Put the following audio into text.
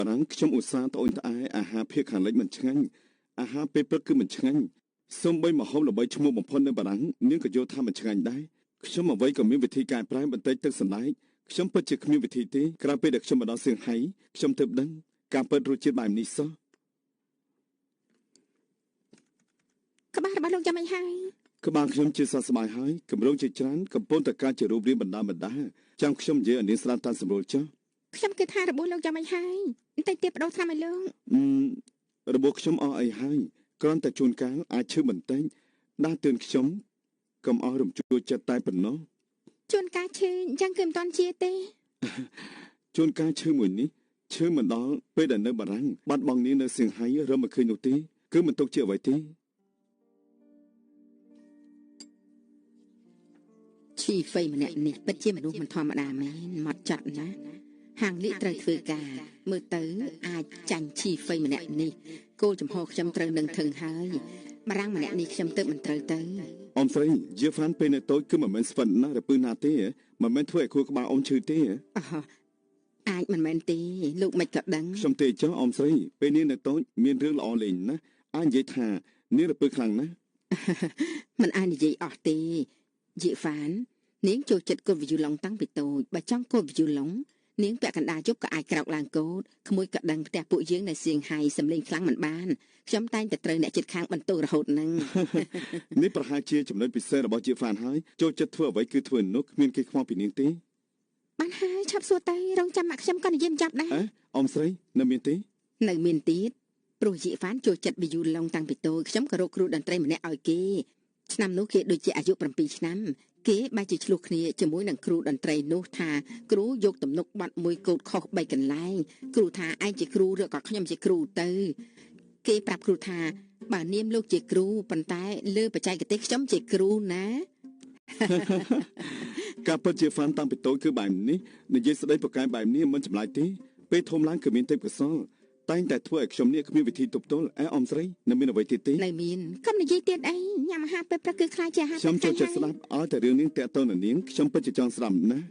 រាំងខ្ញុំឧស្សាហ៍ត្អូញត្អែអាហារភាគខាងលិចមិនឆ្ងាញ់អាហារពេលព្រឹកគឺមិនឆ្ងាញ់សូម្បីម្ហូបល្បីឈ្មោះបំផុតនៅបារាំងនាងក៏យល់ថាមិនឆ្ងាញ់ដែរខ្ញុំអ្វីក៏មានវិធីកែប្រែបន្តិចទឹកសណ្តែកខ្ញុំពិតជាគ្មានវិធីទេក្រៅពេលដែលខ្ញុំមកដល់សៀងហៃខ្ញុំទើបដឹងការពិតរសជាតិបែបនេះសោះក្បាលរបស់លោកយ៉ាងម៉េចហើយក្បាលខ្ញុំជាសះស្បើយហើយកម្រងជាច្រើនកំពុងតែការជារូបរាងបណ្ដាបណ្ដាចាំខ្ញុំនិយាយឲ្យនាងស្ដាប់តាមសម្រួលចុះខ្ញុំគិតថារបួសលោកយ៉ាងម៉េចហើយបន្តិចទៀតបដូរថ្នាំឲ្យលោករបួសខ្ញុំអស់អីហើយគ្រាន់តែជួនកាលអាចឈឺបន្តិចដាស់តឿនខ្ញុំកុំអស់រំជួលចិត្តតែប៉ុណ្ណោះជួនកាលឈឺអញ្ចឹងគឺមិនតាន់ជាទេជួនកាលឈឺមួយនេះឈឺមិនដល់ពេលដែលនៅបារាំងបាត់បង់នាងនៅសៀងហៃរកមិនឃើញនោះទេគឺមិនទុកជាអ្វីទេឈីហ្វៃម្នាក់នេះពិតជាមនុស្សមិនធម្មតាមែនម៉ត់ចត់ណាស់ហាងលីត្រូវធ្វើការមើលទៅអាចចាញ់ឈីហ្វៃម្នាក់នេះគោលចំហខ្ញុំត្រូវនឹងថឹងហើយបារាំងម្នាក់នេះខ្ញុំទៅមិនត្រូវទៅអ៊ំស្រីយេហ្វានពេលនៅតូចគឺមិនមែនស្វិតណាស់រពឹសណាទេមិនមែនធ្វើឲ្យខួរក្បាលអ៊ំឈឺទេអាចមិនមែនទេលោកមិនក៏ដឹងខ្ញុំទេចុះអ៊ំស្រីពេលនេះនៅតូចមានរឿងល្អលេងណាស់អាចនិយាយថានាងរពឹសខ្លាំងណាស់មិនអាចនិយាយអស់ទេយេហ្វាននាងចូលចិត្តកូនវីយូឡុងតាំងពីតូចបើចង់កូនវីយូឡុងនាងពាក់កណ្ដាលយប់ក៏អាចក្រោកឡើងកូតក្មួយក៏ដឹងផ្ទះពួកយើងនៅសៀងហៃសំលេងខ្លាំងមិនបានខ្ញុំតែងតែត្រូវអ្នកជិតខាងបន្ទោរហូតនឹងនេះប្រហែលជាចំណុចពិសេសរបស់ជាហ្វានហើយចូលចិត្តធ្វើអ្វីគឺធ្វើនោះគ្មានគេខ្វល់ពីនាងទេបានហើយឆាប់សួរទៅរងចាំម៉ាក់ខ្ញុំក៏និយាយមិនចាប់ដែរអ៊ំស្រីនៅមានទេនៅមានទៀតព្រោះយីហ្វានចូលចិត្តវីយូឡុងតាំងពីតូចខ្ញុំក៏រកគ្រូតន្ត្រីម្នាក់ឲ្យគេឆ្នាំនោះគេដូចជាអាយុ7ឆ្នាំគេបែរជាឆ្លោះគ្នាជាមួយនឹងគ្រូតន្ត្រីនោះថាគ្រូយកទំនុកបាត់មួយកូតខុស3កន្លែងគ្រូថាឯងជាគ្រូឬក៏ខ្ញុំជាគ្រូទៅគេប្រាប់គ្រូថាបើនាមលោកជាគ្រូប៉ុន្តែលើបច្ចេកទេសខ្ញុំជាគ្រូណាការពិតជាហ្វានតាំងពីតូចគឺបែបនេះនិយាយស្ដីប្រកែបែបនេះមិនចម្លែកទេពេលធំឡើងគឺមានទេពកោសលតែងតែធ្វើឲ្យខ្ញុំនេះគ្មានវិធីទប់ទល់អែអ៊ំស្រីនៅមានអ្វីទៀតទេនៅមានកុំនិយាយទៀតអីញ៉ាំអាហារពេលព្រឹកគឺខ្លាចជាអាហារខ្ញុំចូលចិត្តស្ដាប់ឲ្យតែរឿងនេះតាក់ទងនឹងនាងខ្ញុំពិតជាចង់ស្ដាប់ណាស់